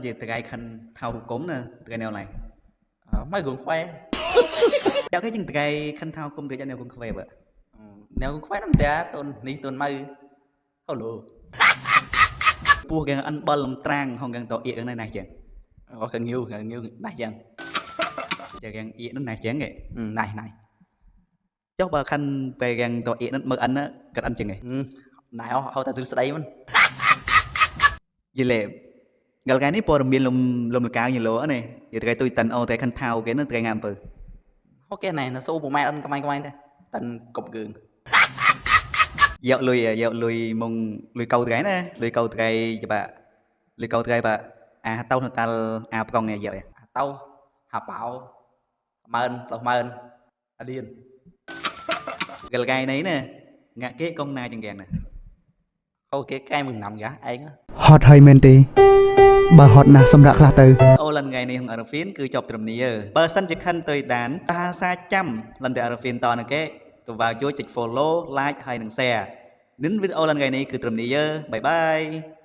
ជាថ្ងៃខិនថៅគុំណាថ្ងៃនេះឡៃ មកគងខ្វែ យកគេជាងថ្ងៃខិនថៅគុំគេយ៉ាងនេះគងខ្វែបើ អ្នកគងខ្វែនតែតូននេះតូនម៉ៅហូឡូ ពោះគេអិនបលលំត្រាងហងគេតអៀកហ្នឹងណាស់ចឹង អូកងៀវកងៀវណាស់ចឹង ចាគេអៀកហ្នឹងណាស់ចឹងគេ ណាស់ណាស់ ចុះបើខិនពេលគេតអៀកហ្នឹងមើលអិនកាត់អិនចឹងឯង ណែហៅតែទ្រឹស្ដីមិន យីលេගលថ្ងៃនេះព័ត៌មានលំលំលកាវញលោនេះយថ្ងៃទុយតិនអូតែខិនថៅគេនឹងថ្ងៃងាអំពើ អូគេណែសូប្រម៉ែអិនកំៃកំៃទេតិនកប់គឿង យកលុយយកលុយមុងលុយកៅថ្ងៃណាលុយកៅថ្ងៃច្បាលុយកៅថ្ងៃបាអាតៅនតាល់អាប្រងយក អាតៅហាប៉ោម៉ឺនប្លុសម៉ឺនអាលៀន កលថ្ងៃនេះណាងាក់គេកងណាចង្កាំងណា អូគេកែមងណាំកាឯង ហត់ហើយមែនទេបើហត់ណាស់សម្រាប់ខ្លះទៅ អូលថ្ងៃនេះក្នុងអារ៉ាហ្វីនគឺចប់ត្រឹមនេះបើសិនជាខិនទៅដានភាសាចាំលន្តែអារ៉ាហ្វីនតនគេទៅវ៉ាជួយចុច follow like ហើយនិង share នឹងវីដេអូលថ្ងៃនេះគឺត្រឹមនេះបាយបាយ។